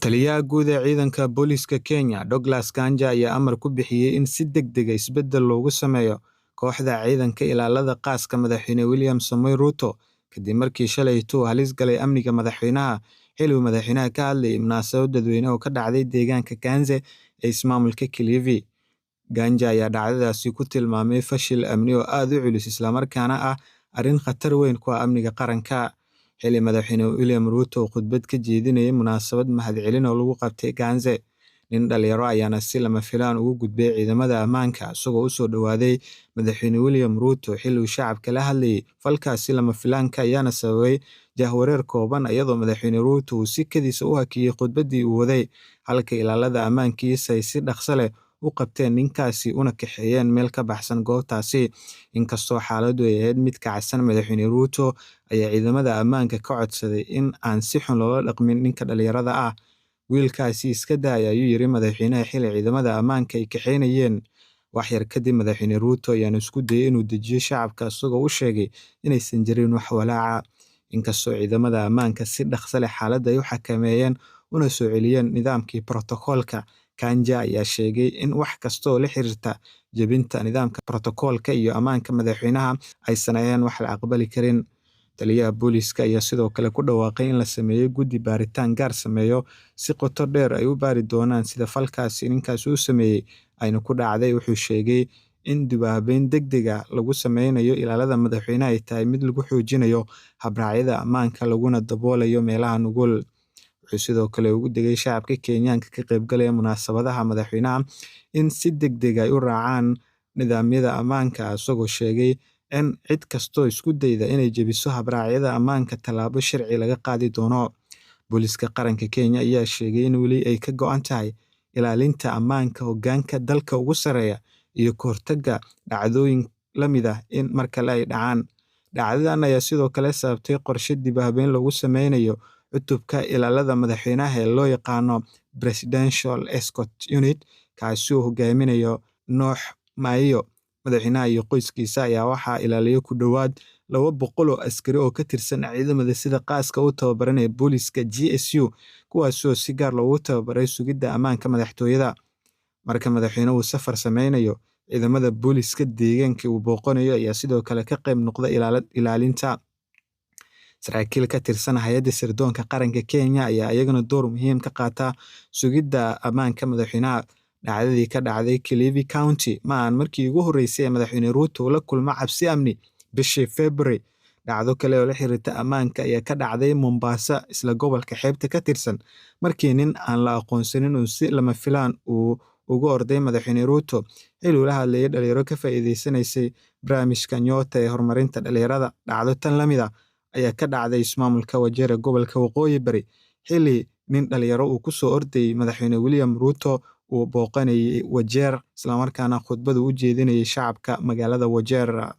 Taliyaha guud ee ciidanka booliiska Kenya, Douglas Kanja, ayaa amar ku bixiyay in si degdeg ah isbeddel loogu sameeyo kooxda ciidanka ilaalada qaaska madaxweyne William Samoei Ruto, kadib markii shalayto uu halis galay amniga madaxweynaha xilli uu madaxweynaha ka hadlayay munaasabad dadweyne oo ka dhacday deegaanka Ganze ee ismaamulka Kilifi. Kanja ayaa dhacdadaasi ku tilmaamay fashil amni oo aad u culus, islamarkaana ah arrin khatar weyn ku ah amniga qaranka. Xilli madaxweyne William Ruto uu khudbad ka jeedinayay munaasabad mahadcelin oo lagu qabtay Ganze, nin dhalinyaro ayaana si lama filaan ugu gudbay ciidamada ammaanka isagoo u soo dhowaaday madaxweyne William Ruto xilli uu shacabka la hadlayay. Falkaasi lama filaanka ayaana sababay jahwareer kooban, iyadoo madaxweyne Ruto uu si kedis ah u hakiyay khudbaddii uu waday, halka ilaalada ammaankiisa ay si dhaqso leh u qabteen ninkaasi una kaxeeyeen meel ka baxsan goobtaasi. Inkastoo xaaladdu ay ahayd mid kacsan, madaxweyne Ruto ayaa ciidamada ammaanka ka codsaday in aan si xun loola dhaqmin ninka dhalinyarada ah. "Wiilkaasi iska daaya," ayuu yiri madaxweynaha xilli ciidamada ammaanka ay kaxeynayeen. Wax yar kadib, madaxweyne Ruto ayaana isku dayay inuu dejiyo shacabka isagoo u sheegay inaysan jirin wax walaaca. Inkastoo ciidamada ammaanka si dhaqso leh xaaladda ay u xakameeyeen una soo celiyeen nidaamkii protokoolka, Kanja ayaa sheegay in wax kasta oo la xiriirta jebinta nidaamka protokoolka iyo ammaanka madaxweynaha aysan ahayn wax la aqbali karin. Taliyaha booliiska ayaa sidoo kale ku dhawaaqay in la sameeyo guddi baaritaan gaar sameeyo si qoto dheer ay u baari doonaan sida falkaasi ninkaasi u sameeyay ayna ku dhacday. Wuxuu sheegay in dib u habeyn degdeg ah lagu sameynayo ilaalada madaxweynaha ay tahay mid lagu xoojinayo habraacyada ammaanka laguna daboolayo meelaha nugul. Wuxuu sidoo kale ugu digay shacabka Kenyaanka ka qaybgalaya munaasabadaha madaxweynaha in si degdeg ah ay u raacaan nidaamyada ammaanka, isagoo sheegay in cid kastoo isku dayda inay jebiso habraacyada ammaanka tallaabo sharci laga qaadi doono. Booliiska qaranka Kenya ayaa sheegay in weli ay ka go'an tahay ilaalinta ammaanka hoggaanka dalka ugu sarreeya iyo ka hortagga dhacdooyin la mid ah in mar kale ay dhacaan. Dhacdadan ayaa sidoo kale sababtay qorshe dib u habeyn lagu sameynayo cutubka ilaalada madaxweynaha ee loo yaqaano Presidential Escort Unit, kaasi oo hogaaminayo Noox Maiyo. Madaxweynaha iyo qoyskiisa ayaa waxaa ilaaliya ku dhowaad 200 oo askari oo ka tirsan ciidamada sida qaaska u tababaran ee booliiska GSU, kuwaasoo si gaar loogu tababaray sugidda ammaanka madaxtooyada. Marka madaxweynuhu safar sameynayo, ciidamada booliiska deegaanka uu booqanayo ayaa sidoo kale ka qayb noqda ilaalinta. Saraakiil ka tirsan hay'adda sirdoonka qaranka Kenya ayaa iyaguna door muhiim ka qaata sugidda ammaanka madaxweynaha. Dhacdadii ka dhacday Kilifi County ma ahan markii ugu horreysay ee madaxweyne Ruto la kulmo cabsi amni. Bishii February, dhacdo kale oo la xiriirta ammaanka ayaa ka dhacday Mombasa, isla gobolka xeebta ka tirsan, markii nin aan la aqoonsanin uu si lama filaan uu ugu orday madaxweyne Ruto xilli uu la hadlayay dhalinyaro ka faa'iideysanaysay barnaamijka Nyota ee horumarinta dhalinyarada. Dhacdo tan la mid ah ayaa ka dhacday ismaamulka Wajir ee gobolka Waqooyi Bari, xilli nin dhalinyaro uu ku soo ordayay madaxweyne William Ruto uu booqanayay Wajeer, islamarkaana khudbadu u jeedinayay shacabka magaalada Wajeer.